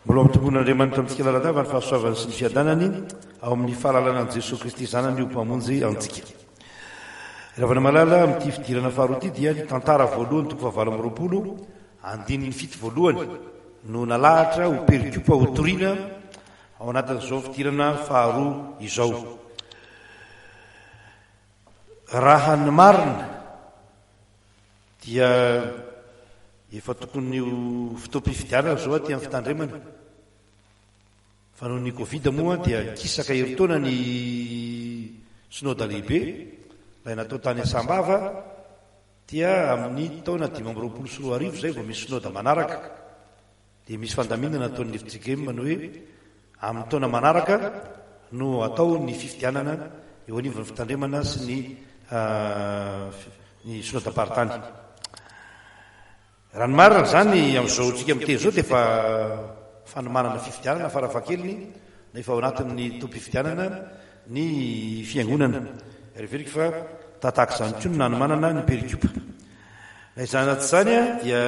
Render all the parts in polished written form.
Mbola ampitomboin'Andriamanitra amintsika lalandava ny fahasoavany sy ny fiadanany ao amin'ny fahalalana an'i Jesoa Kristy Zanany ho Mpamonjy antsika. Ry havana malala, amin'ity fidirana faharoa ity dia ny tantara voalohany toko fahavalo amby 20 andininy fito voalohany no nalahatra ho perikopa hotorina ao anatin'izao fidirana faharoa izao. Raha ny marina dia efa tokony ho fotoam-pifidianana izao aty amin'ny fitandremana. Fa noho ny Covid moa dia kisaka herintaona ny Synoda lehibe ilay natao tany Sambava dia amin'ny taona 2025 izay vao misy Synoda manaraka. Dia misy fandaminana ataon'ny fjkm ny hoe amin'ny taona manaraka no atao ny fifidianana eo anivon'ny fitandremana sy ny ny synodam-paritany. Raha ny marina izany amin'izao tsika miteny izao dia efa fanomanana fifidianana farafahakeliny na efa ao anatin'ny taom-pifidianana ny fiangonana. Ary heveriko fa tahaka izany koa no nanomanana ny perikopa. Na izany na tsy izany dia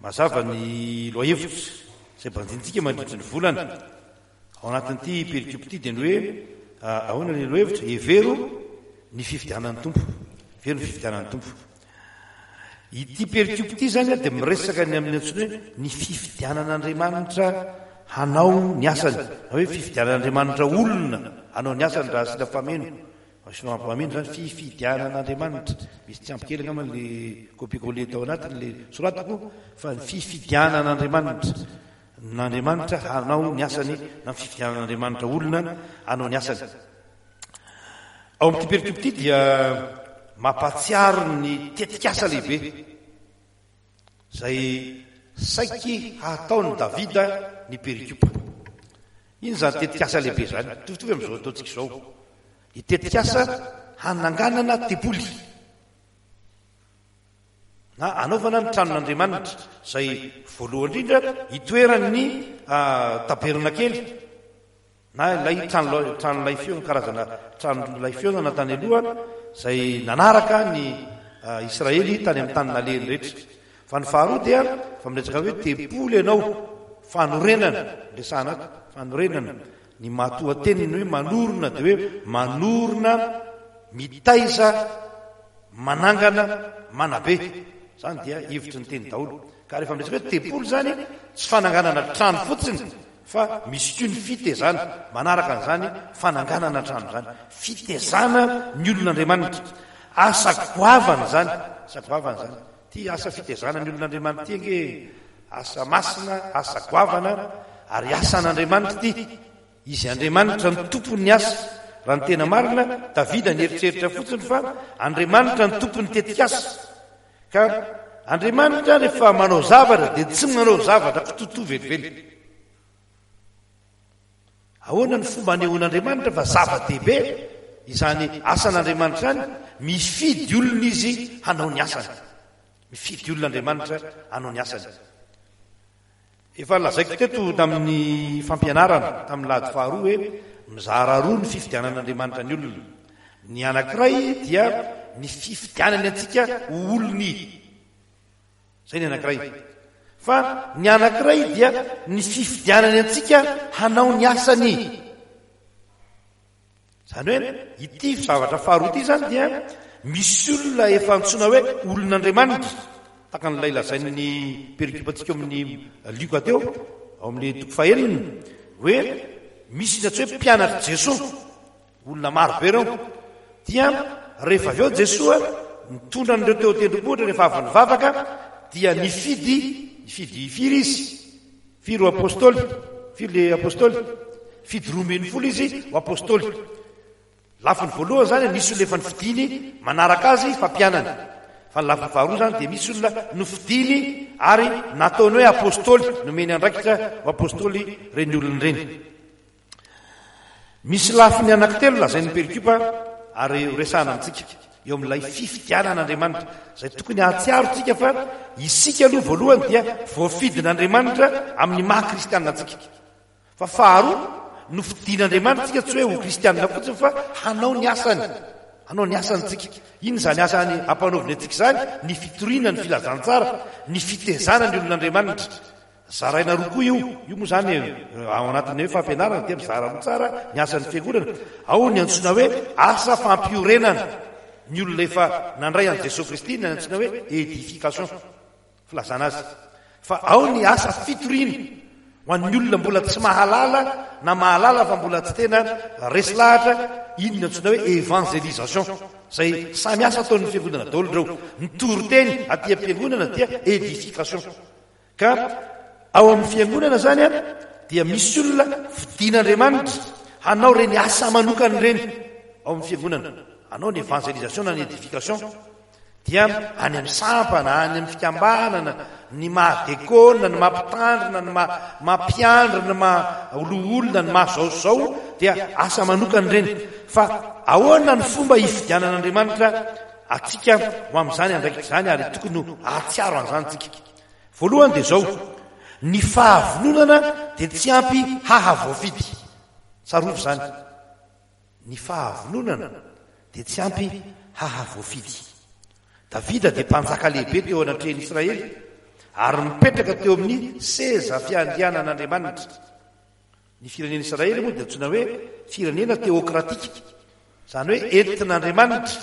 Mazava ny lohahevitra izay banjinintsika mandritry ny volana. Ao anatin'ity perikopa ity dia ny hoe ahoana ilay lohahevitra? Hevero ny fifidianan'ny Tompo. Hevero ny fifidianan'ny Tompo. Ity perikopa ity izany dia miresaka ny amin'ny antsoina hoe ny fifidianan'Andriamanitra hanao ny asany, na hoe fifidianan'Andriamanitra olona hanao ny asany raha asiana fameno. Asiana mampameno izany fifidianan'Andriamanitra. Misy tsy ampy kely angamba le copier coller tao anatiny le soratako fa ny fifidianan'Andriamanitra. N'Andriamanitra hanao ny asany na ny fifidianan'Andriamanitra olona hanao ny asany. Ao amin'ity perikopa ity dia mampahatsiaro ny tetikasa lehibe izay saiky hataon'i Davida ny perikopa. Inona izany tetikasa lehibe izany? Mitovitovy amin'izao ataontsika izao. Ny tetikasa hananganana tempoly na hanaovana ny tranon'Andriamanitra, izay voalohany indrindra itoeran'ny tabernakely na ilay trano tranolay fihaonana, karazana tranolay fihaonana tany aloha izay nanaraka ny Israely tany amin'ny tany nalehiny rehetra. Fa ny faharoa dia fa miresaka hoe tempoly ianao, fanorenana, resahana ato, fanorenana. Ny matoateniny hoe manorina dia hoe manorina, mitaiza, manangana, manabe. Izany dia hevitry ny teny daholo. Ka rehefa miresaka hoe tempoly izany, tsy fananganana trano fotsiny fa misy koa ny fitezana manaraka an'izany fananganana trano izany. Fitezana ny olon'Andriamanitra. Asa goavana izany. Asa goavana izany. Ity asa fitezana ny olon'Andriamanitra ity ange asa masina, asa goavana ary asan'Andriamanitra ity. Izy Andriamanitra no tompon'ny asa. Raha ny tena marina, Davida nieritreritra fotsiny fa Andriamanitra no tompon'ny tetikasa. Ka Andriamanitra rehefa manao zavatra dia tsy manao zavatra kitotoa velively. Ahoana ny fomba anehoan'Andriamanitra fa zava-dehibe izany asan'Andriamanitra izany? Mifidy olona Izy hanao ny asany. Mifidy olona Andriamanitra hanao ny asany. Efa lazaiko teto tamin'ny fampianarana tamin'ny lahady faharoa hoe mizara roa ny fifidianan'Andriamanitra ny olona. Ny anankiray dia ny fifidianany antsika ho olony. Izay ny anankiray. Fa ny anankiray dia ny fifidianany antsika hanao ny asany. Izany hoe ity zavatra faharoa ity izany dia misy olona efa antsoina hoe olon'Andriamanitra, tahaka an'ilay lazain'ny perikopantsika ao amin'ny Lioka teo, ao amin'ilay toko fahenina, hoe misy ny antsoina hoe mpianatr'i Jesoa, olona maro be ireo. Dia rehefa avy eo Jesoa nitondra an'ireo teo an-tendrombohitra rehefa avy nivavaka dia nifidy, nifidy firy izy? Firy ho apostoly? Firy le apostoly? Fidy 12 izy ho apostoly. Lafiny voalohany izany nisy olona efa nofidiny manaraka azy fa mpianany. Fa ny lafiny faharoa izany dia misy olona nofidiny ary nataony hoe apostoly, nomeny andraikitra ho apostoly ireny olona ireny. Misy lafiny anankitelo lazain'ny perikopa ary horesahana amintsika eo amin'ilay fifidianan'Andriamanitra, izay tokony hahatsiaro tsika fa isika aloha voalohany dia voafidin'Andriamanitra amin'ny maha kristianina antsika. Fa faharoa, nofidin'Andriamanitra tsika tsy hoe ho kristianina fotsiny fa hanao ny asany. Hanao ny asany tsika. Inona izany asany ampanaoviny antsika izany? Ny fitoriana ny filazantsara, ny fitezana ny olon'Andriamanitra. Zaraina roa koa io. Io moa izany ao anatin'ny hoe fampianarana dia mizara roa tsara ny asan'ny fiangonana. Ao ny antsoina hoe asa fampiorenana ny olona efa nandray an'i Jesoa Kristy, ny antsoina hoe édification, filazana azy. Fa ao ny asa fitoriana ho an'ny olona mbola tsy mahalala na mahalala fa mbola tsy tena resy lahatra, iny ny antsoina hoe évangélisation. Izay samy asa ataon'ny fiangonana daholo ireo. Ny toriteny aty am-piangonana dia édification. Ka ao amin'ny fiangonana izany an, dia misy olona fidin'Andriamanitra hanao ireny asa manokana ireny ao amin'ny fiangonana, hanao ny évangélisation na ny édification, dia any amin'ny sampana, any amin'ny fikambanana, ny maha dekona, ny maha mpitandrina, ny maha mampiandry, ny maha loholona, ny maha zao sy zao, dia asa manokana ireny. Fa ahoana ny fomba hifidianan'Andriamanitra antsika ho amin'izany andraikitra izany ary tokony ho hahatsiaro an'izany tsika. Voalohany dia izao, ny fahavononana dia tsy ampy hahavoafidy. Tsarovy izany. Ny fahavononana dia tsy ampy hahavoafidy. Davida dia mpanjaka lehibe teo anatrehan'i Israely ary nipetraka teo amin'ny seza fiandrianan'Andriamanitra. Ny firenena Israely moa dia antsoina hoe firenena teokratika, izany hoe entin'Andriamanitra,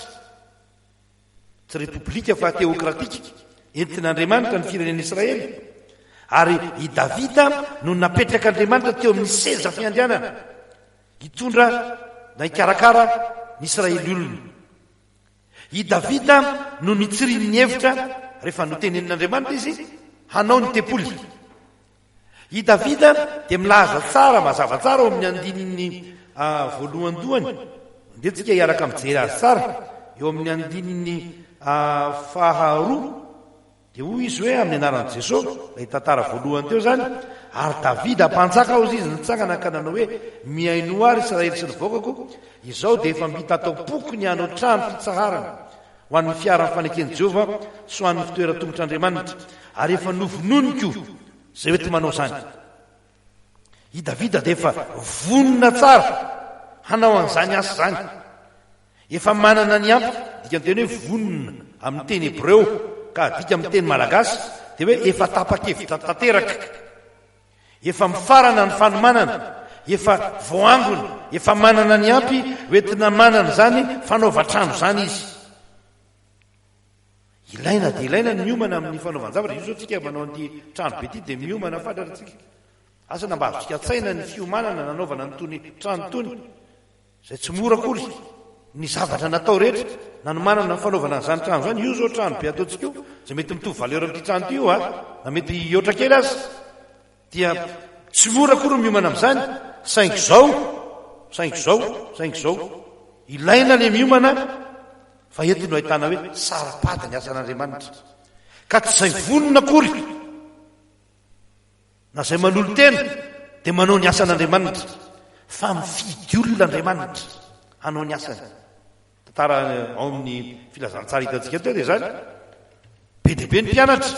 tsy repoblika fa teokratika, entin'Andriamanitra ny firenena Israely. Ary i Davida no napetrak'Andriamanitra teo amin'ny seza fiandrianana, hitondra na hikarakara ny Israely olony. I Davida no nitsirian'ny hevitra rehefa notenenin'Andriamanitra izy hanao ny tempoly. I Davida dia milaza tsara, mazava tsara ao amin'ny andininy voalohandohany. Andeha tsika hiaraka mijery azy tsara. Eo amin'ny andininy faharoa dia hoy izy hoe amin'ny anaran'i Jesosy, ilay tantara voalohany teo izany, ary Davida mpanjaka hozy izy nitsangana ka nanao hoe, Mihainoa ahy ry Israely sy ny vahoakako, izao dia efa mby tataom-poko ny hanao trano fitsaharana ho an'ny fiaran'ny faneken'i Jehovah sy ho an'ny fitoeran-tongotr'Andriamanitra, ary efa novononiko izay hoenti-manao izany. I Davida dia efa vonona tsara hanao an'izany asa izany. Efa manana ny ampy, dikan-teny hoe vonona amin'ny teny hebreo ka adika amin'ny teny malagasy dia hoe efa tapa-kevitra tanteraka. Efa mifarana ny fanomanana, efa voangona, efa manana ny ampy hoentina manana izany fanaovan-trano izany izy. Ilaina dia ilaina ny miomana amin'ny fanaovan-javatra. Io izao tsika manao an'ity trano be ity dia miomana fatratra tsika. Asa na mba azontsika an-tsaina ny fiomanana nanaovana an'itony trano itony. Izay tsy mora akory ny zavatra natao rehetra nanomanana ny fanaovana an'izany trano izany. Io izao trano be ataontsika io, izay mety mitovy valeur amin'ity trano ity io a, na mety hihoatra kely aza, dia tsy mora akory ny miomana amin'izany, saingy izao, saingy izao, saingy izao, ilaina ilay miomana, fa eto no ahitana hoe saro-pady ny asan'Andriamanitra. Ka tsy izay vonona akory. Na izay manolo-tena dia manao ny asan'Andriamanitra, fa mifidy olona Andriamanitra hanao ny asany. Tantara ao amin'ny filazantsara hitantsika teo dia izany. Be dia be ny mpianatra,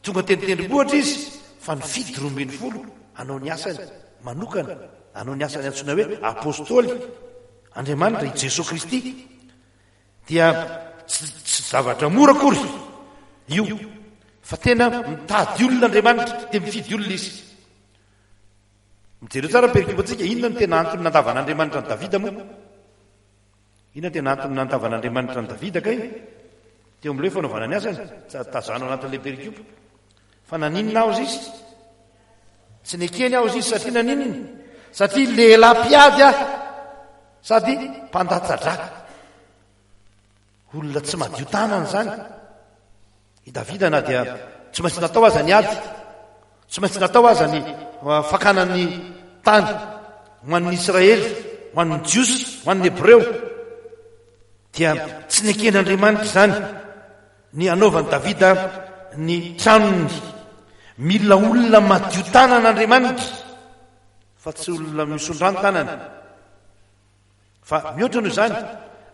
tonga teny tendrombohitra izy, fa nifidy 12 hanao ny asany manokana, hanao ny asany antsoina hoe apostoly. Andriamanitra, i Jesoa Kristy. Dia tsy tsy zavatra mora akory io fa tena mitady olona Andriamanitra dia mifidy olona izy. Mijereo tsara ny perikopantsika, inona no tena antony nandavan'Andriamanitra an'i Davida moa? Inona tena antony nandavan'Andriamanitra an'i Davida kay? Teo amin'ilay fanaovana ny asany, tazano anatin'ilay perikopa. Fa naninona aho izy? Tsy nekeny aho izy satria naninona? Satria lehilahy mpiady aho sady mpandatsa-drà. Olona tsy madio tanana izany. I Davida na dia tsy maintsy natao aza ny ady, tsy maintsy natao aza ny uh, fakana ny tany ho an'ny Israely, ho an'ny Jiosy, ho an'ny Hebreo, dia tsy neken'Andriamanitra izany. Ny hanaovan'i Davida ny tranony. Mila olona madio tanana Andriamanitra, fa tsy olona misondra ny tanany. Fa mihoatra noho izany,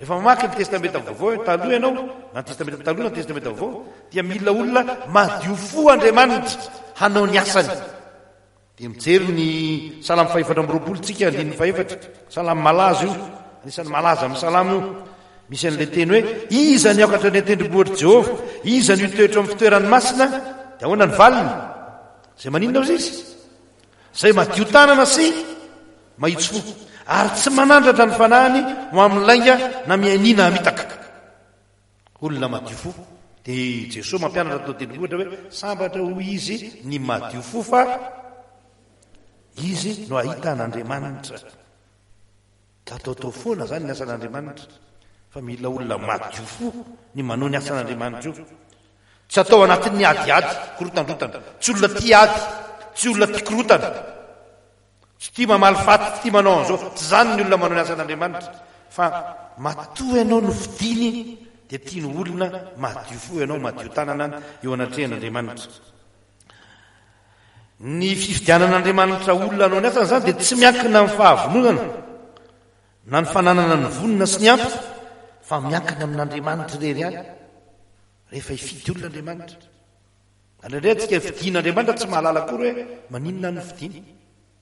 rehefa mamaky ny Testamenta Vaovao taloha ianao, na ny Testamenta Taloha na ny Testamenta Vaovao, dia mila olona madio fo Andriamanitra hanao ny asany. Dia mijery ny Salamo fahefatra amby 20 tsika, andininy fahefatra. Salamo malaza io, anisan'ny malaza amin'ny salamo io. Misy an'ilay teny hoe, Iza ny hiakatra any an-tendrombohitr'i Jehovah? Iza no hitoetra ao amin'ny fitoerany masina? Dia ahoana ny valiny? Izay maninona ozy izy? Izay madio tanana sy mahitsy fo, ary tsy manandratra ny fanahiny ho amin'ny lainga na mianiana hamitaka. Olona madio fo. Dia Jesoa mampianatra tao an-tendrombohitra hoe sambatra hoy izy ny madio fo fa izy no hahita an'Andriamanitra. Tsy ataotao foana izany ny asan'Andriamanitra fa mila olona madio fo ny manao ny asan'Andriamanitra io. Tsy atao anatin'ny adiady, korotandrotana. Tsy olona tia ady, tsy olona tia korotana. Tsy tia mamaly faty, tsy tia manao an'izao. Tsy izany ny olona manao ny asan'Andriamanitra. Fa matoa ianao nofidiny dia tiany ho olona madio fo ianao, madio tanana eo anatrehan'Andriamanitra. Ny fifidianan'Andriamanitra olona hanao ny asany izany dia tsy miankina amin'ny fahavononana na ny fananana ny vonona sy ny ampy fa miankina amin'Andriamanitra irery ihany. Rehefa hifidy olona Andriamanitra. Indraindray antsika fidian'Andriamanitra tsy mahalala akory hoe maninona no fidiny.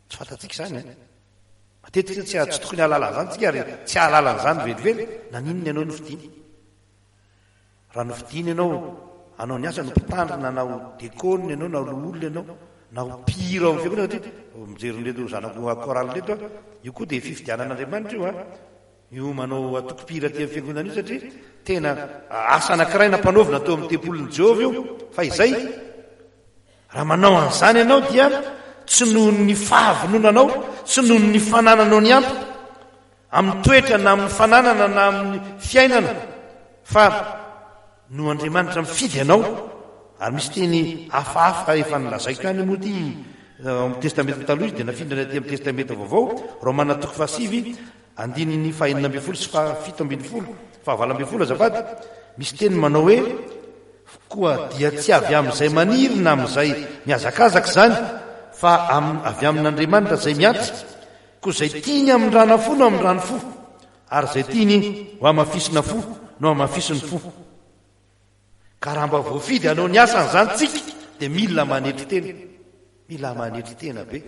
Tsy fantatsika izany e. Matetika tsy tsy tokony hahalala an'izany tsika ary tsy hahalala an'izany velively naninona ianao no fidiny. Raha nofidiny ianao hanao ny asa no mpitandrina na ho dekônina ianao na ho loholona ianao na ho mpihira ao amin'ny fiangonana satria mijery an'ireto zanako chorale ireto aho, io koa dia fifidianan'Andriamanitra io an. Io manao antoko-mpihira aty amin'ny fiangonana io satria tena asa anankiray nampanaovina teo amin'ny tempolin'i Jehovah io. Fa izay, raha manao an'izany ianao dia tsy noho ny fahavononanao, tsy noho ny fanananao ny ampy, amin'ny toetra na amin'ny fananana na amin'ny fiainana, fa noho Andriamanitra mifidy anao. Ary misy teny hafahafa efa nolazaiko ihany moa ity ao amin'ny Testamenta Taloha izy dia nafindrany aty amin'ny Testamenta Vaovao, Romana toko fahasivy, Andininy fahenina ambin'ny folo sy fahafito ambin'ny folo, fahavalo ambin'ny folo azafady, misy teny manao hoe, Koa dia tsy avy amin'izay maniry na amin'izay mihazakazaka izany, fa avy amin'Andriamanitra izay miantra, koa izay tiany hamindrana fo no hamindrany fo, ary izay tiany hohamafisina fo no hamafisiny fo. Ka raha mba voafidy hanao ny asany izany tsika dia mila manetry tena. Mila manetry tena be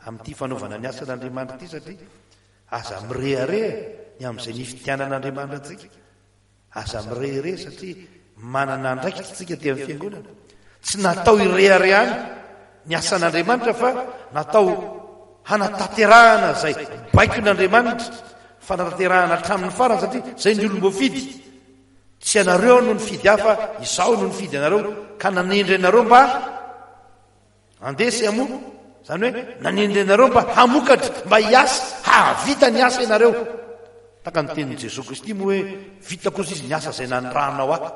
amin'ity fanaovana ny asan'Andriamanitra ity satria aza mirehareha ny amin'izay nifidianan'Andriamanitra antsika. Aza mirehareha satria manana andraikitra tsika aty amin'ny fiangonana. Tsy natao hireharehana ny asan'Andriamanitra fa natao hanatanterahana izay baikon'Andriamanitra, fanatanterahana hatramin'ny farany satria izay ny olom-boafidy. Tsy ianareo no nifidy ahy fa izaho no nifidy anareo ka nanendry anareo mba handeha sy hamoa. Izany hoe nanendry anareo mba hamokatra, mba hiasa, hahavita ny asa ianareo. Tahaka ny tenin'i Jesoa Kristy moa hoe vita kosa izy ny asa izay nanirahanao ahy.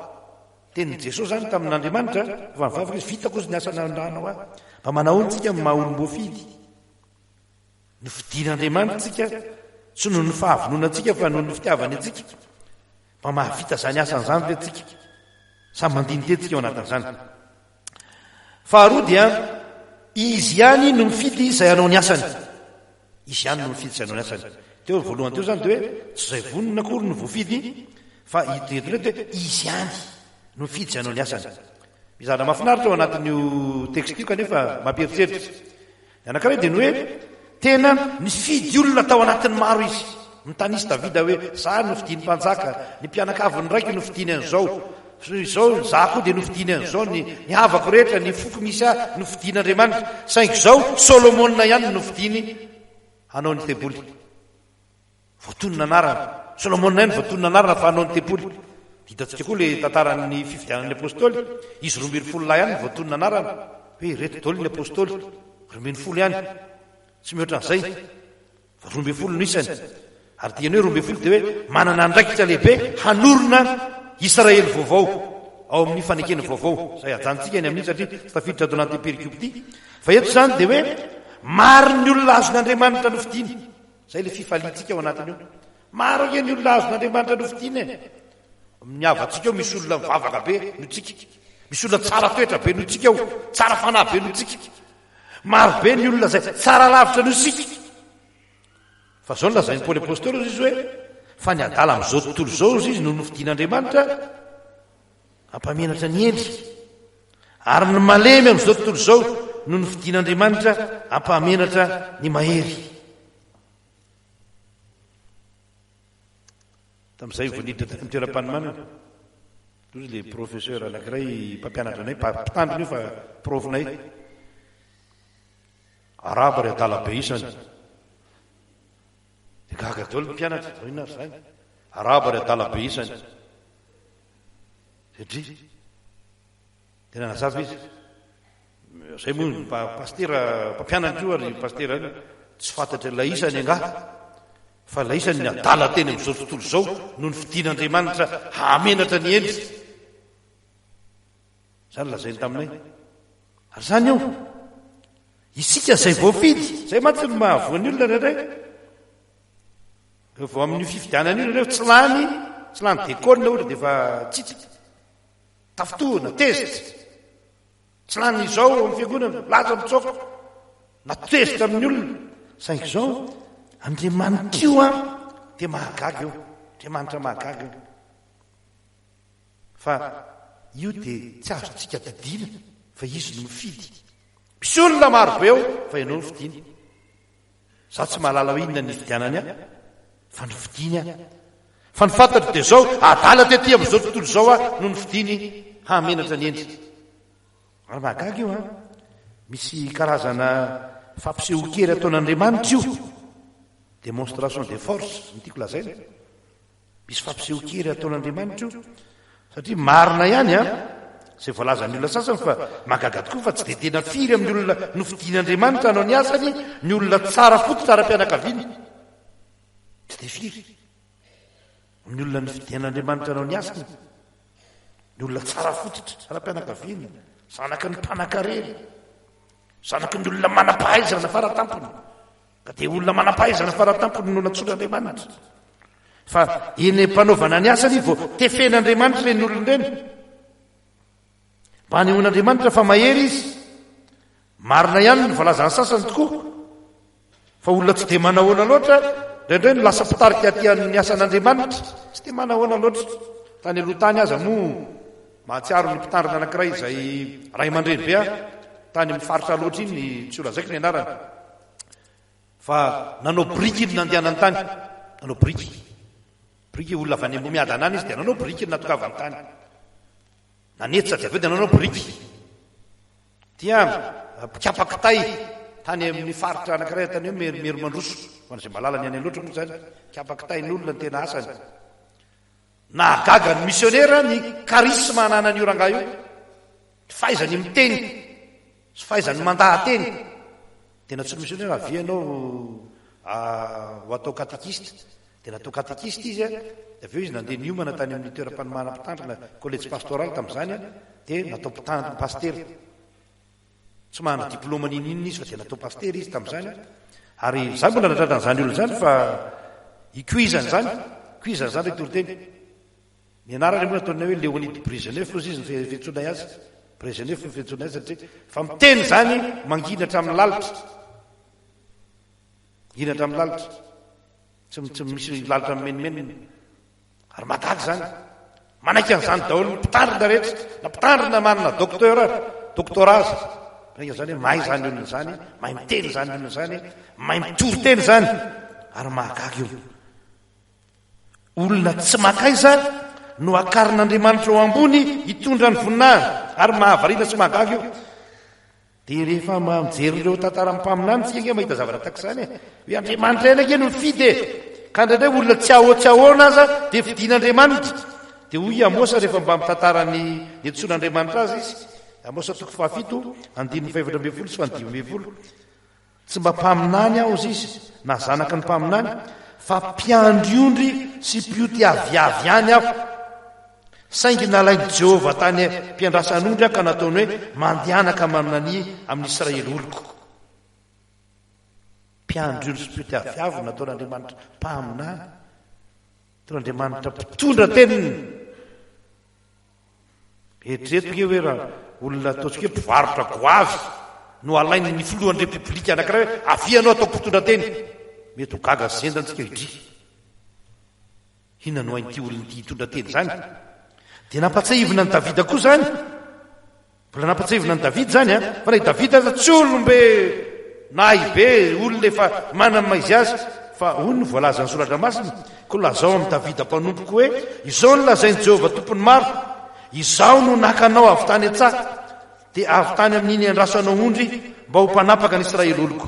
Tenin'i Jesoa izany tamin'Andriamanitra, rehefa nivavaka izy, vita kosa ny asa nanirahanao ahy. Mba manahoana isika amin'ny maha olom-boafidy? Nofidin'Andriamanitra isika, tsy noho ny fahavononantsika fa noho ny fitiavany antsika. Mba mahavita izany asany izany ve tsika? Samy mandini-tena tsika ao anatin'izany. Faharoa dia izy ihany no mifidy izay hanao ny asany. Izy ihany no mifidy izay hanao ny asany. Teo voalohany teo izany dia hoe tsy izay vonona akory no voafidy fa eto indray dia hoe izy ihany no mifidy izay hanao ny asany. Misy zavatra mahafinaritra ao anatin'io texte io kanefa mampieritreritra. Ny anankiray dia ny hoe tena nifidy olona tao anatin'ny maro izy. Mitanisa Davida hoe, Za nofidin'ny mpanjaka, ny mpianakavin'ny raiko nofidiny an'izao, izao, za koa dia nofidiny an'izao, ny, ny havako rehetra, ny foko misy ahy nofidin'Andriamanitra. Saingy izao, Solomona ihany no nofidiny hanao ny tempoly. Voatonona anarana. Solomona ihany voatonona anarana fa hanao ny tempoly. Hitantsika koa ilay tantaran'ny fifidianan'ny apostoly. Izy 12 lahy ihany no voatonona anarana. Hoe ireto daholo ny apostoly. 12 ihany. Tsy mihoatra an'izay. Fa 12 no isany. Ary dikany hoe 12 dia hoe manana andraikitra lehibe hanorina Israely vaovao ao amin'ny fanekena vaovao. Izay ajanontsika ny amin'iny satria tsy tafiditra ato anatin'ny perikope ity. Fa eto izany dia hoe maro ny olona azon'Andriamanitra nofidiny. Zay le fifaliantsika ao anatiny io. Maro ange ny olona azon'Andriamanitra nofidina e. Ny havantsika ao misy olona mivavaka be noho tsika. Misy olona tsara toetra be noho tsika ao, tsara fanahy be noho tsika. Maro be ny olona zay tsara lavitra noho isika. Fa zao no lazain'i Paoly Apostoly hozy izy hoe fa ny adala amin'izao tontolo izao hozy izy no nofidin'Andriamanitra hampamenatra ny hendry. Ary ny malemy amin'izao tontolo izao no nofidin'Andriamanitra hampahamenatra ny mahery. Tamin'izay vao niditra tany amin'ny toeram-panomanana, hoy ilay professeur anankiray mpampianatra anay, mpitandrina io fa prof-nay. Arahaba ry adala be isany. Dia gaga daholo ny mpianatra, izao inona ary izany? Arahaba ry adala be isany. Satria tena nazava izy. Izay moa ny pastera mpampianatra io ary pastera any tsy fantatra ilay isany angaha fa ilay isany ny adala teny amin'izao tontolo izao no nofidin'Andriamanitra hahamenatra ny hendry. Izany lazainy taminay. Ary izany io. Isika izay voafidy, izay mantsy no mahavoa ny olona indraindray. Reo vao amin'io fifidianana io nareo tsy lany, tsy lany dekôna ohatra dia efa tsitsy. Tafintohina, tezitra. Tsy lany izao amin'ny fiangonana, laza mitsoaka. Na tezitra amin'ny olona. Saingy izao, Andriamanitra io an, dia mahagaga io. Andriamanitra mahagaga io. Fa io dia tsy azontsika didiana fa izy no mifidy. Misy olona maro be ao fa ianao no fidiny. Za tsy mahalala hoe inona ny nifidianany ahy fa nofidiny aho. Fa ny fantatro dia izao, adala tety amin'izao tontolo izao aho no nofidiny hahamenatra ny endrika. Ary mahagaga io an! Misy karazana fampisehoan-kery ataon'Andriamanitra io. Démonstration de force no tiako lazaina. Misy fampisehoan-kery ataon'Andriamanitra io, satria marina ihany an, izay voalazan'ny olona sasany fa mahagaga tokoa fa tsy dia tena firy amin'ny olona nofidin'Andriamanitra hanao ny asany ny olona tsara fototra ara-pianakaviana. Tsy dia firy amin'ny olona nofidin'Andriamanitra hanao ny asany ny olona tsara fototra ara-pianakaviana, zanaky ny mpanankarena, zanaky ny olona manam-pahaizana faratampony. Ka dia olona manam-pahaizana faratampony no nantsoin'Andriamanitra. Fa eny am-panaovana ny asany vao tefen'Andriamanitra ireny olona ireny. Mba hanehoan'Andriamanitra fa mahery izy. Marina ihany ny voalazan'ny sasany tokoa. Fa olona tsy dia manahoana loatra, indraindray no lasa mpitarika aty amin'ny asan'Andriamanitra. Tsy dia manahoana loatra. Tany aloha tany aza moa mahatsiaro ny mpitandrina anankiray izay ray aman-dreny be aho, tany amin'ny faritra loatra iny, tsy ho lazaiko ny anarany. Fa nanao biriky iny nandehanany tany. Nanao biriky. Biriky olona avy any Ambohimiadana any izy dia nanao biriky ny natokavany tany. Nanetsa dia avy eo dia nanao biriky. Dia mpikapa kitay tany amin'ny faritra anankiray tany hoe Merimeri Mandroso. Ho an'izay mahalala ny any Alaotra moa izany, mpikapa kitain'olona ny tena asany. Nahagaga ny misionera ny charisme ananan'io rangahy io. Ny fahaizany miteny sy fahaizany mandaha-teny. Dia nantsoin'ny misionera, avia ianao ho atao katekista. Dia natao katekista izy, dia avy eo izy nandeha niomana tany amin'ny toeram-panomanana mpitandrina, kolejy pastoraly tamin'izany, dia natao mpitandrina, pasitera. Tsy manana diplôma n'inon'inona izy fa dia natao pasitera izy tamin'izany. Ary izaho mbola nahatratra an'izany olona izany fa ikoizany izany, ikoizany izany ilay toriteny. Ny anarany moa nataonay hoe Leonid Brezhnev hozy izy ny fiantsoanay azy. Brezhnev ny fiantsoanay azy satria fa miteny izany mangina hatramin'ny lalitra. Mangina hatramin'ny lalitra. Tsy tsy misy lalitra mimenomenona. Ary mahagaga izany. Manaiky an'izany daholo ny mpitandrina rehetra, na mpitandrina manana docteur, doctorat aza. Manaiky an'izany hoe mahay izany olona izany, mahay miteny izany olona izany, mahay mitory teny izany. Ary mahagaga io. Olona tsy mankaiza no akarin'Andriamanitra ho ambony hitondra ny voninahiny, ary mahavariana sy mahagaga io. Dia rehefa mijery ireo tantaran'ny mpaminany tsika ange mahita zavatra tahaka izany e. Hoe Andriamanitra ihany ange no mifidy e. Ka indraindray olona tsy ahoa tsy ahoana aza dia fidin'Andriamanitra. Dia hoy i Amosa rehefa mba mitantara ny niantsoan'Andriamanitra azy izy. Amosa toko fahafito, andininy fahefatra ambin'ny folo sy fahadimy ambin'ny folo. Tsy mba mpaminany aho, hozy izy, na zanaky ny mpaminany, fa mpiandry ondry sy mpioty aviavy ihany aho. Saingy nalain'i Jehovah tany am-piandrasan'ondry aho ka nataony hoe, 'Mandehana ka maminania amin'i Israely oloko. Mpiandry ondry sy mpioty aviavy no nataon'Andriamanitra mpaminany. Nataon'Andriamanitra mpitondra teniny. Eritrereto nge hoe raha olona ataontsika hoe mpivarotra goavy no alain'ny filohan'ny repoblika anankiray hoe avia ianao ataoko mpitondra teny. Mety ho gaga sy zendana tsika hoe dry. Inona no hain'ity olona ity hitondra teny izany? Dia nampatsiahivina an'i Davida koa izany. Mbola nampatsiahivina an'i Davida izany an, fa na i Davida aza tsy olom-be nahy be, olona efa manana ny maha izy azy. Fa hoy ny voalazan'ny Soratra Masina, Koa lazao amin'i Davida mpanompoko hoe, Izao no lazain'i Jehovah Tompon'ny maro, Izaho no naka anao avy tany an-tsaha, dia avy tany amin'iny niandrasanao ondry, mba ho mpanapaka ny Israely oloko.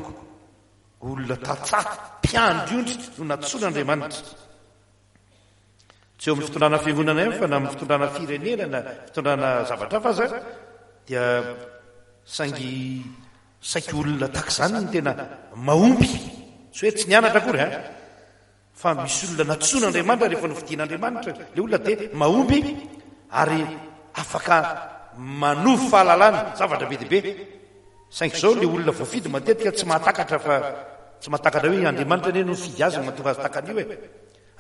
Olona tantsaha, mpiandry ondry no nantsoin'Andriamanitra. Tsy eo amin'ny fitondrana fiangonana ihany fa na amin'ny fitondrana firenena na fitondrana zavatra hafa aza dia saingy saiky olona tahaka izany no tena mahomby. Tsy hoe tsy nianatra akory an! Fa misy olona nantsoin'Andriamanitra rehefa nofidin'Andriamanitra ilay olona dia mahomby ary afaka manovo fahalalana zavatra be dia be. Saingy izao ilay olona voafidy matetika tsy mahatakatra fa tsy mahatakatra hoe Andriamanitra anie no nifidy azy no mahatonga azy tahaka an'io e.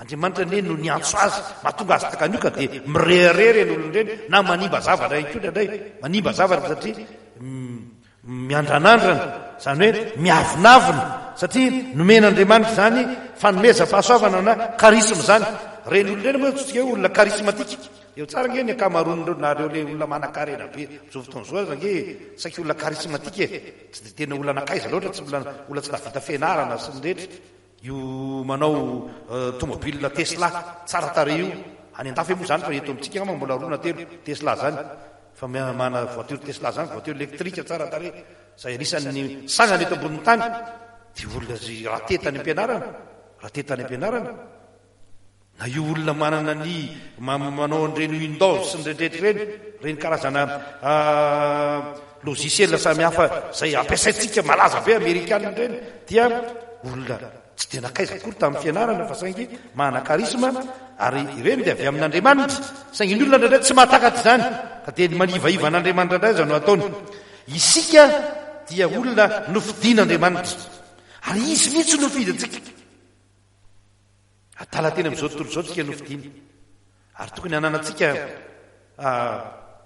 Andriamanitra anie no niantso azy mahatonga azy tahaka an'io ka dia mirehareha ireny olona ireny na manimba zavatra ihany koa indraindray, manimba zavatra satria Miandranandrana, izany hoe miavonavona, satria nomen'Andriamanitra izany fanomezam-pahasoavana na charisme izany. Ireny olona ireny moa antsointsika hoe olona charismatique. Eo tsara ange ny ankamaroan'ireo na ireo ilay olona manankarena be amin'izao fotoana izao aza ange saika olona charismatique e. Tsy dia tena olona nankaiza loatra, tsy olona olona tsy nahavita fianarana sy ny rehetra. Io manao tomobile Tesla tsara tarehy io, any andafy moa izany fa eto amintsika angamba mbola roa na telo Tesla izany, fa mana voiture Tesla izany, voiture électrique tsara tarehy, izay anisan'ny sangany eto ambonin'ny tany, dia olona izay raté tany am-pianarana, raté tany am-pianarana. Na io olona manana ny manao an'ireny Windows sy ny rehetra ireny, ireny karazana logiciel samihafa izay ampiasaintsika malaza be amerikana ireny dia olona tsy dia nankaiza akory tamin'ny fianarana fa saingy manana charisme ary ireny dia avy amin'Andriamanitra. Saingy ny olona indraindray tsy mahatakatra izany ka dia ny manivaiva an'Andriamanitra indray aza no ataony. Isika dia olona nofidin'Andriamanitra ary Izy mihitsy no nifidy antsika. Adala teny amin'izao tontolo izao tsika nofidina. Ary tokony hananantsika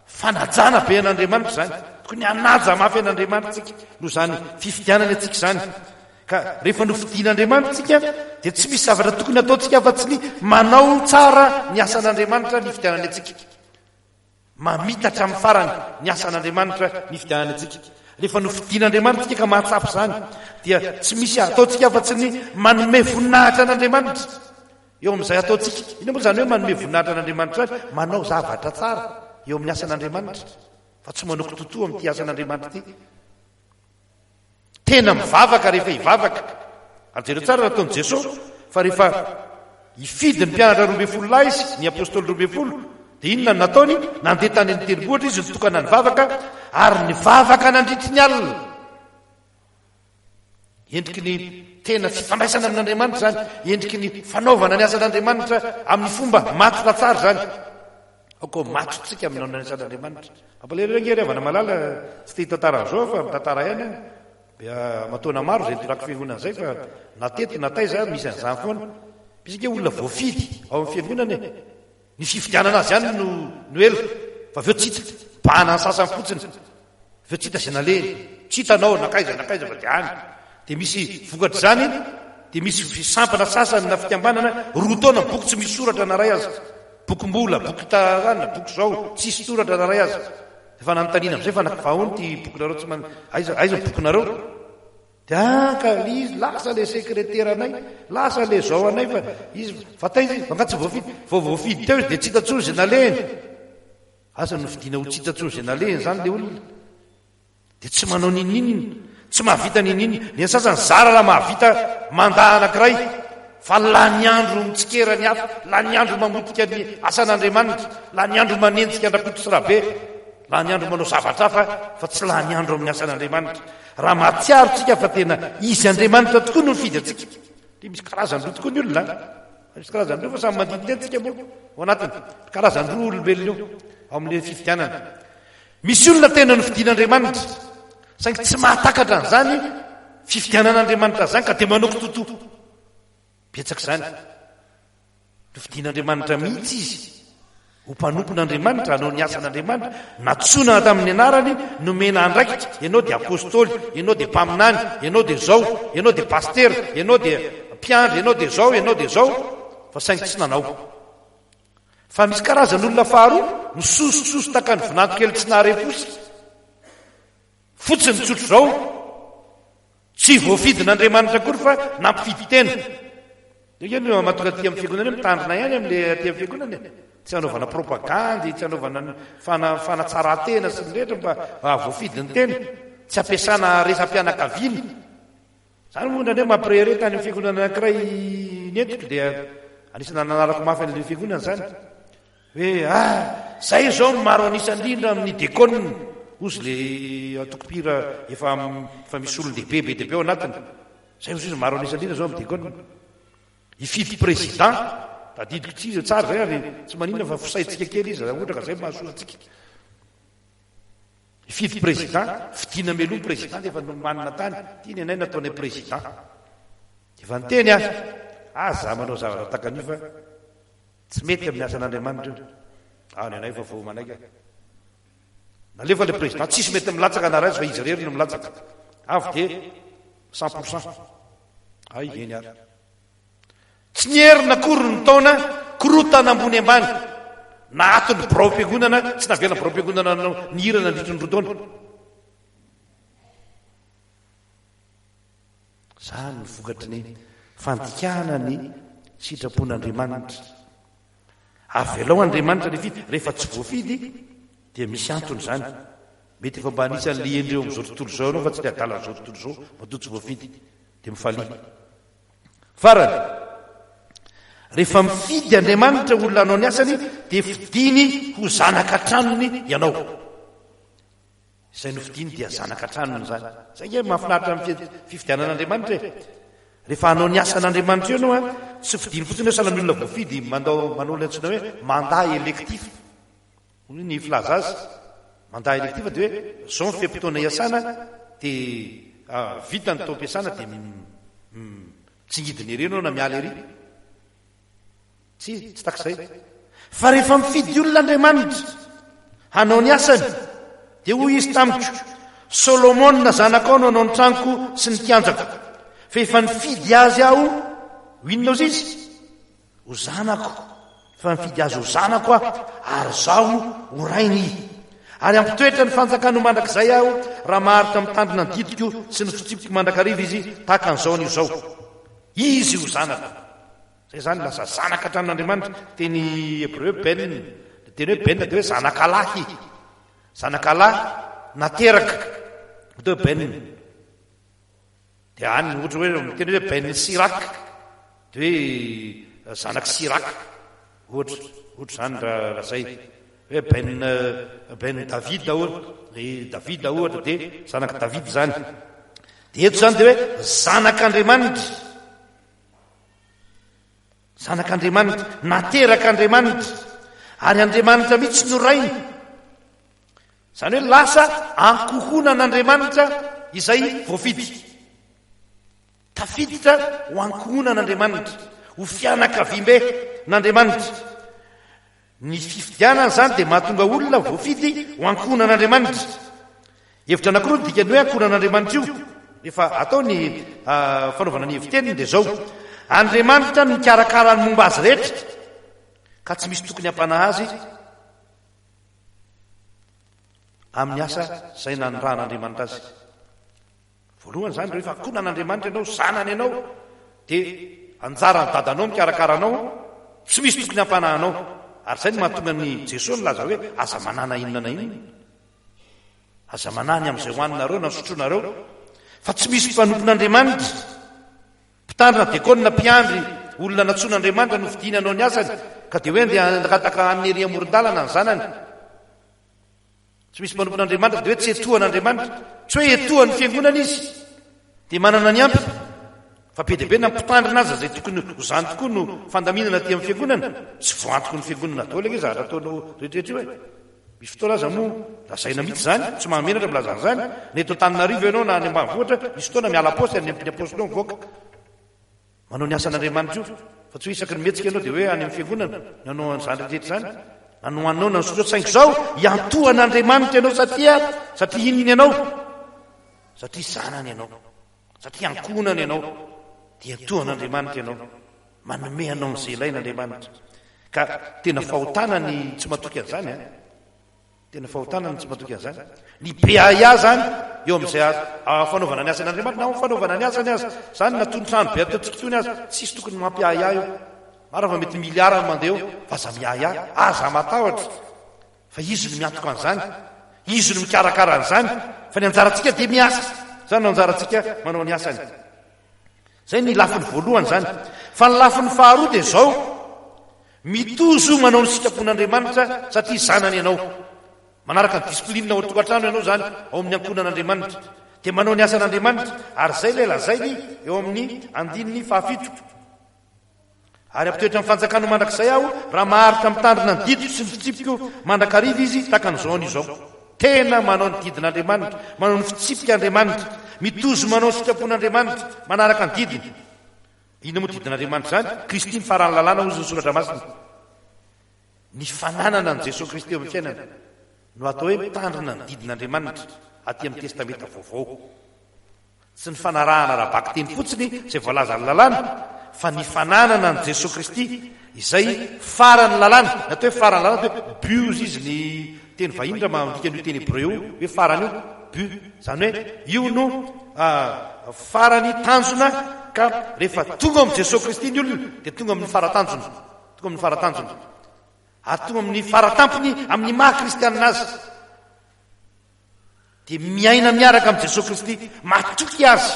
fanajana be an'Andriamanitra izany. Tokony hanaja mafy an'Andriamanitra tsika noho izany fifidianany antsika izany. Ka rehefa nofidin'Andriamanitra tsika dia tsy misy zavatra tokony hataontsika afa-tsy ny manao tsara ny asan'Andriamanitra nifidianany antsika. Mamita hatramin'ny farany ny asan'Andriamanitra nifidianany antsika. Rehefa nofidin'Andriamanitra isika ka mahatsapa izany, dia tsy misy ataontsika afa-tsy ny manome voninahitra an'Andriamanitra eo amin'izay ataontsika. Inona moa izany hoe manome voninahitra an'Andriamanitra izany? Manao zavatra tsara eo amin'ny asan'Andriamanitra, fa tsy manao kitotoa amin'ity asan'Andriamanitra ity. Tena mivavaka rehefa hivavaka. Ary jereo tsara nataon'i Jesoa fa rehefa hifidy ny mpianatra 12 lahy izy, ny apostoly 12, dia inona no nataony? Nandeha tany amin'ny tendrombohitra izy nitokana nivavaka ary nivavaka nandritry ny alina. Endriky ny tena fifandraisana amin'Andriamanitra izany, endriky ny fanaovana ny asan'Andriamanitra amin'ny fomba matotra tsara izany. Aoka ho matotsika amin'ny ny asan'Andriamanitra. Mampalahelo ange ry havana malala, tsy te hitantara an'izao aho fa mitantara ihany aho. Dia aman-taona maro izay nitondrako fiangonana izay fa na teto na taiza misy an'izany foana. Misy ange olona voafidy ao amin'ny fiangonana e. Ny fifidianana azy ihany no no ela fa avy eo tsy hita. Bahana ny sasany fotsiny. Avy eo tsy hita izay nalehiny. Tsy hitanao nankaiza nankaiza fa dia any. Dia misy vokatr'izany dia misy sampana sasany na fikambanana roa taona boky tsy misy soratra na iray aza. Bokim-bola, boky tarana, boky izao, tsisy soratra na iray aza. Efa nanontaniana amin'izay fa fa ahoana ity bokinareo tsy man aiza aiza ny bokinareo? Dia ah ka izy lasa le sekreteranay, lasa le zao anay fa izy fa taiza izy? Fa nga tsy voafidy? Vao voafidy teo izy dia tsy hita intsony izay nalehiny. Asa nofidiana ho tsy hita intsony izay nalehiny izany le olona. Dia tsy manao n'inon'inona, tsy mahavita n'inon'inona. Ny an'ny sasany zara raha mahavita mandat anankiray fa lany andro mitsikera ny hafa, lany andro mamotika ny asan'Andriamanitra, lany andro manenjika an-dRakoto sy Rabe, lany andro manao zavatra hafa fa tsy lany andro amin'ny asan'Andriamanitra. Raha mahatsiaro tsika fa tena Izy Andriamanitra tokoa no nifidy antsika. Dia misy karazany roa tokoa ny olona. Misy karazany roa fa samy mandini-tena tsika moa ao anatiny. Karazany roa olombelona io ao amin'ilay fifidianana. Misy olona tena nofidin'Andriamanitra, saingy tsy mahatakatra an'izany fifidianan'Andriamanitra izany ka dia manao kitotoa. Betsaka izany. Nofidin'Andriamanitra mihitsy izy ho mpanompon'Andriamanitra, hanao ny asan'Andriamanitra, natsoina tamin'ny anarany, nomena andraikitra, ianao dia apostoly, ianao dia mpaminany, ianao dia izao, ianao dia pasitera, ianao dia mpiandry, ianao dia izao, ianao dia izao, fa saingy tsy nanao. Fa misy karazan'olona faharoa misosososo tahaka ny vinanto kely tsy nahare fosa. Fotsiny tsotr'izao. Tsy voafidin'Andriamanitra akory fa nampifidy tena. Io nge no mahatonga aty amin'ny fiangonana hoe mitandrina ihany amin'ilay aty amin'ny fiangonana e. Tsy hanaovana propagandy, tsy hanaovana fana, fanatsaran-tena sy ny rehetra mba hahavoafidy ny tena. tsy ampiasana resa-pianakaviana. Izany moa indraindray mampirehareha tany amin'ny fiangonana anankiray nentiko dia anisan'ny nananarako mafy an'ilay fiangonana izany. Hoe ah, zay izao no maro an'isa indrindra amin'ny dekona, hozy le antoko-mpihira efa efa misy olon-dehibe be dia be ao anatiny. Zay hozy izy maro an'isa indrindra izao amin'ny dekona. Hifidy président, tadidiko tsy izy tsara zay ary tsy maninona fa fosaintsika kely izy raha ohatra ka zay mahasoa antsika. Hifidy président, fidiana mialoha ny président dia efa nomanina tany, ity ny anay nataonay président. Efa niteny aho, aza manao zavatra tahaka an'io fa Tsy mety amin'ny asan'Andriamanitra io. Ah, ny anay efa voaomana aika. Nalefa ilay président, tsisy mety milatsaka na raiso fa izy irery no milatsaka. Avy dia 100%. Ay, eny ary. Tsy nierina akory ny taona, korotana ambony ambany. Naato ny biraom-piangonana, tsy navela biraom-piangonana nihira nandritry ny roa taona. Izany no vokatry ny fandikana ny sitrapon'Andriamanitra. Avelao Andriamanitra ny hifidy, rehefa tsy voafidy dia misy antony izany. Mety efa mba anisan'ny hendry eo amin'izao tontolo izao ianao fa tsy le adalan'izao tontolo izao matoa tsy voafidy dia mifalia. Farany, rehefa mifidy Andriamanitra olona hanao ny asany dia fidiny ho zanaka an-tranony ianao. Izay nofidiny dia zanaka an-tranony izany. Izay ange mahafinaritra amin'ny fifidianan'Andriamanitra e. Rehefa hanao ny asan'Andriamanitra eo ianao an, tsy fidiny fotsiny hoe sahala amin'ny olona voafidy mandao manao ilay antsoina hoe mandat électif. Hoy ny filaza azy. Mandat électif dia hoe izao ny fe-potoana iasana dia ah, vita ny taom-piasana dia mitsingidina ery ianao na miala ery. Tsia, tsy tahaka izay. Fa rehefa mifidy olona Andriamanitra hanao ny asany, dia hoy izy tamiko, Solomona zanakao no hanao ny tranoko sy ny kianjako. Fa efa nifidy azy aho, ho inona ozy izy? Ho zanako. Efa nifidy azy ho zanako aho, ary izaho ho rainy. Ary hampitoetra ny fanjakany ho mandrakizay aho, raha maharitra mitandrina ny didiko sy ny fitsipiko mandrakariva izy, tahaka an'izao anio izao. Izy ho zanako. Zay zany lasa zanaka hatramin'Andriamanitra. Teny hebreu ben, le teny hoe ben dia hoe zanakalahy. Zanakalahy nateraka. Ohatra hoe ben. Dia any ohatra hoe miteny hoe ben Sirac. Dia hoe zanak'i Sirac. Ohatra, ohatra zany raha raha zay. Hoe ben ben David ohatra, i David ohatra dia zanak'i David zany. Dia eto zany dia hoe zanak'Andriamanitra. Zanak'Andriamanitra, naterak'Andriamanitra, ary Andriamanitra mihitsy no Rainy. Izany hoe lasa ankohonan'Andriamanitra izay voafidy. Tafiditra ho ankohonan'Andriamanitra, ho fianakaviambe n'Andriamanitra. Ny fifidianana izany dia mahatonga olona voafidy ho ankohonan'Andriamanitra. Hevitra anankiroa ny dikan'ny hoe ankohonan'Andriamanitra io. Rehefa atao ny fanaovana ny heviteniny dia izao, Andriamanitra no mikarakara ny momba azy rehetra, ka tsy misy tokony hampanahy azy amin'ny asa izay nanirahan'Andriamanitra azy. Voalohany izany rehefa ankohonan'Andriamanitra ianao, zanany ianao, dia anjaran'ny dadanao mikarakara anao, tsy misy tokony hampanahy anao. Ary izay no mahatonga an'i Jesoa nilaza hoe aza manana inona na inona. Aza manahy ny amin'izay hohaninareo na sotroinareo, fa tsy misy mpanompon'Andriamanitra, mpitandrina, dekona, mpiandry, olona nantsoin'Andriamanitra nofidiny hanao ny asany, ka dia hoe andeha hangataka hanina ery amoron-dalana ny zanany. Tsy misy mpanompon'Andriamanitra dia hoe tsy etoan'Andriamanitra. Tsy hoe etoan'ny fiangonana izy dia manana ny ampy. Fa be dia be na mpitandrina aza izay tokony ho izany tokoa no fandaminana aty amin'ny fiangonana. Tsy voantoky ny fiangonana daholo ange zavatra ataonao rehetrarehetra io e. Misy fotoana aza moa lazaina mihitsy izany, tsy mahamenatra milaza an'izany. Na eto Antananarivo ianao na any ambanivohitra, misy fotoana miala paosy any amin'ny apostoly mivoaka. Manao ny asan'Andriamanitra io, fa tsy hoe isaky ny mihetsika ianao dia hoe any amin'ny fiangonana no hanao an'izany rehetra izany, na no hanao na ny sotroa, saingy izao iantohan'Andriamanitra ianao satria satria inona ianao? Satria zanany ianao, satria ankohonany ianao, dia iantohan'Andriamanitra ianao, manome anao an'izay ilaina Andriamanitra. Ka tena fahotana ny tsy matoky an'izany an. Tena fahotana ny tsy matoky an'izany. Ny be ahiahy izany eo amin'izay fanaovana ny asan'Andriamanitra na amin'ny fanaovana ny asany aza. Izany na toy ny trano be ataontsika itony aza, tsisy tokony mampiahiahy eo. Marina fa mety miliara ny mandeha eo, fa aza miahiahy, aza matahotra fa Izy no miantoka an'izany. Izy no mikarakara an'izany, fa ny anjarantsika dia miasa. Izany no anjarantsika manao ny asany. Izay ny lafiny voalohany izany. Fa ny lafiny faharoa dia izao, mitozo manao ny sitrapon'Andriamanitra satria zanany ianao. Manaraka ny discipline ao an-tokantrano ianao izany, ao amin'ny ankohonan'Andriamanitra. Dia manao ny asan'Andriamanitra. Ary izay ilay lazainy eo amin'ny andininy fahafito. Ary hampitoetra ny fanjakany ho mandrakizay aho, raha maharitra mitandrina ny didiko sy ny fitsipiko mandrakariva izy, tahaka an'izao anio izao. Tena manao ny didin'Andriamanitra, manao ny fitsipik'Andriamanitra, mitozo manao ny sitrapon'Andriamanitra, manaraka ny didiny. Inona moa didin'Andriamanitra izany? Kristy ny faran'ny lalàna, hozy ny Soratra Masina. Ny fananana an'i Jesoa Kristy eo amin'ny fiainana no atao hoe mitandrina ny didin'Andriamanitra aty amin'ny Testamenta Vaovao. Tsy ny fanarahana ara-bakiteny fotsiny izay voalazan'ny lalàna, fa ny fananana an'i Jesoa Kristy izay faran'ny lalàna. Ny atao hoe faran'ny lalàna dia hoe bu hozy izy ny teny vahiny raha mandika an'io teny hebreo io hoe farany io, bu. Izany hoe io no farany tanjona ka rehefa tonga ao amin'i Jesoa Kristy ny olona dia tonga amin'ny fara-tanjona. Tonga amin'ny fara-tanjona. Ary tonga amin'ny fara-tampony amin'ny maha kristianina azy. Dia miaina miaraka amin'i Jesoa Kristy, matoky Azy,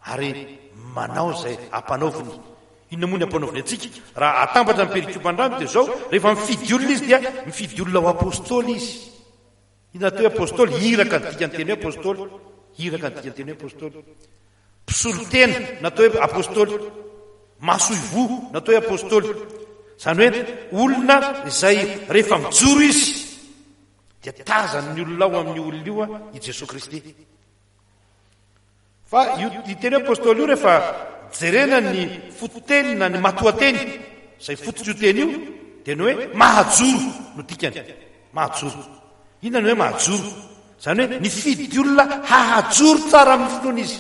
ary manao izay ampanaoviny. Inona moa ny ampanaoviny antsika? Raha atambatra ny perikopan-drano dia izao, rehefa mifidy olona izy dia mifidy olona ho apostoly izy. Inona atao hoe apostoly? Iraka ny dikan'ny teny hoe apostoly. Iraka ny dikan'ny teny hoe apostoly. Mpisolo tena natao hoe apostoly. Masoivoho natao hoe apostoly. Izany hoe olona izay rehefa mijoro izy dia tazan'ny olona ao amin'io olona io i Jesoa Kristy. Fa io teny hoe apostoly io rehefa jerena ny fototeny na ny matoanteny izay fototr'io teny io dia ny hoe mahajoro no dikany. Mahajoro. Inona ny hoe mahajoro? Izany hoe nifidy olona hahajoro tsara amin'ny finoana izy.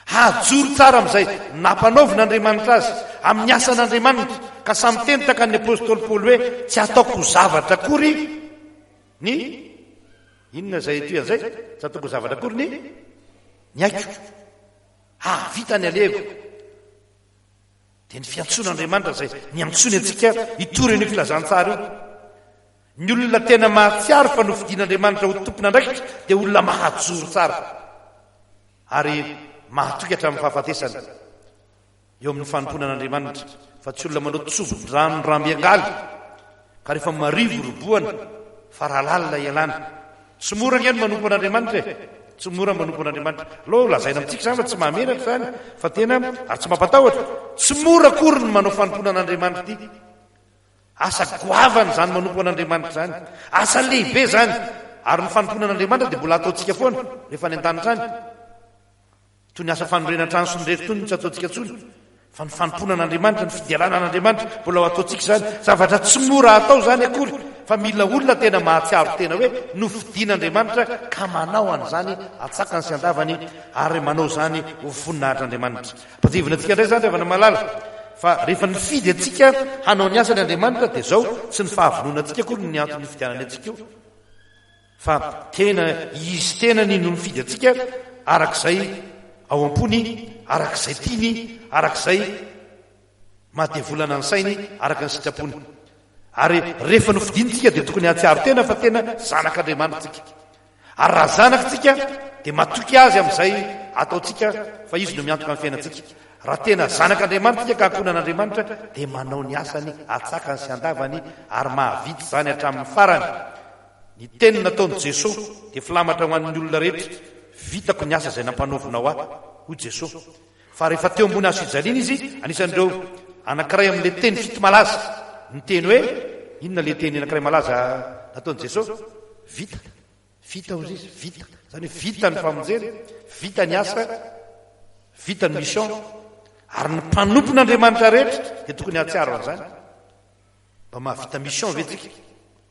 Hahajoro tsara amin'izay nampanaovin'Andriamanitra azy, amin'ny asan'Andriamanitra. Ka samy teny tahaka ny apostoly Paoly hoe tsy ataoko ho zavatra akory ny inona izay toy an'izay? Tsy ataoko ho zavatra akory ny ny aiko. Hahavita ny alehako. Dia ny fiantsoan'Andriamanitra izay niantsoany antsika hitory an'io filazantsara io. Ny olona tena mahatsiaro fa nofidin'Andriamanitra ho tompon'andraikitra dia olona mahajoro tsara ary mahatoky hatramin'ny fahafatesana eo amin'ny fanompoana an'Andriamanitra fa tsy olona manao tsobo-drano rambiangaly ka rehefa marivo robohana fa raha lalina ialana. Tsy mora ange ny manompo an'Andriamanitra e! Tsy mora ny manompo an'Andriamanitra. Aleo lazaina amintsika izany fa tsy mahamenatra izany fa tena ary tsy mampatahotra. Tsy mora akory ny manao fanompoana an'Andriamanitra ity. Asa goavana izany manompo an'Andriamanitra izany. Asa lehibe izany. Ary ny fanompoana an'Andriamanitra dia mbola ataontsika foana rehefa any an-danitra any. Toy ny asa fanorenan-trano sy ny rehetra toy ny tsy ataontsika intsony. Fa ny fanompoana an'Andriamanitra, ny fiderana an'Andriamanitra, mbola ho ataontsika izany. Zavatra tsy mora atao izany akory, fa mila olona tena mahatsiaro tena hoe nofidin'Andriamanitra ka manao an'izany an-tsakany sy an-davany ary manao izany ho voninahitr'Andriamanitra. Ampatsiahivina antsika indray izany ry havana malala, fa rehefa nifidy antsika hanao ny asany Andriamanitra dia izao, tsy ny fahavononantsika akory no antony nifidianany antsika io, fa tena Izy tenany no nifidy antsika arak'izay ao am-pony, arak'izay tiany, arak'izay maha-devolana ny sainy, araka ny sitrapony. Ary rehefa nofidiny tsika dia tokony hahatsiaro tena fa tena zanak'Andriamanitra tsika. Ary raha zanaka tsika dia matoky Azy amin'izay ataontsika fa Izy no miantoka ny fiainantsika. Raha tena zanak'Andriamanitra tsika ka ankohonan'Andriamanitra dia manao ny asany atsakany sy andavany ary mahavita izany hatramin'ny farany. Ny teny nataon'i Jesoa dia filamatra ho an'ny olona rehetra, Vitako ny asa izay nampanaovinao ahy, hoy Jesoa. Fa rehefa teo ambony hazo fijaliana izy, anisan'ireo anankiray amin'ilay teny fito malaza, niteny hoe, inona ilay teny anankiray malaza nataon'i Jesosy? Vita. Vita hozy izy, vita. Izany hoe vita ny famonjena, vita ny asa, vita ny mission. Ary ny mpanompon'Andriamanitra rehetra dia tokony hahatsiaro an'izany. Mba mahavita mission ve tsika?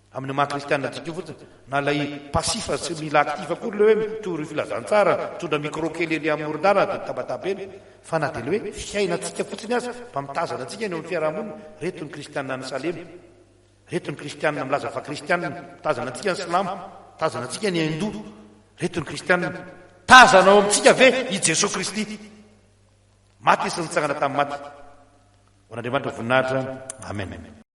Amin'ny maha kristianina antsika io fotsiny, na ilay passif tsy mila actif akory ilay hoe mitory filazantsara, mitondra micro kely eny amoron-dalana dia mitabataba eny, fa na dia ilay hoe fiainantsika fotsiny aza mba mitazana antsika eny amin'ny fiarahamonina, reto ny kristianina any Salema, reto ny kristianina milaza fa kristianina, mitazana antsika ny silamo, mitazana antsika ny hindou, reto ny kristianina. Tazana ao amintsika ve i Jesoa Kristy? Maty izy sy nitsangana tamin'ny maty. Ho an'Andriamanitra voninahitra. Amen.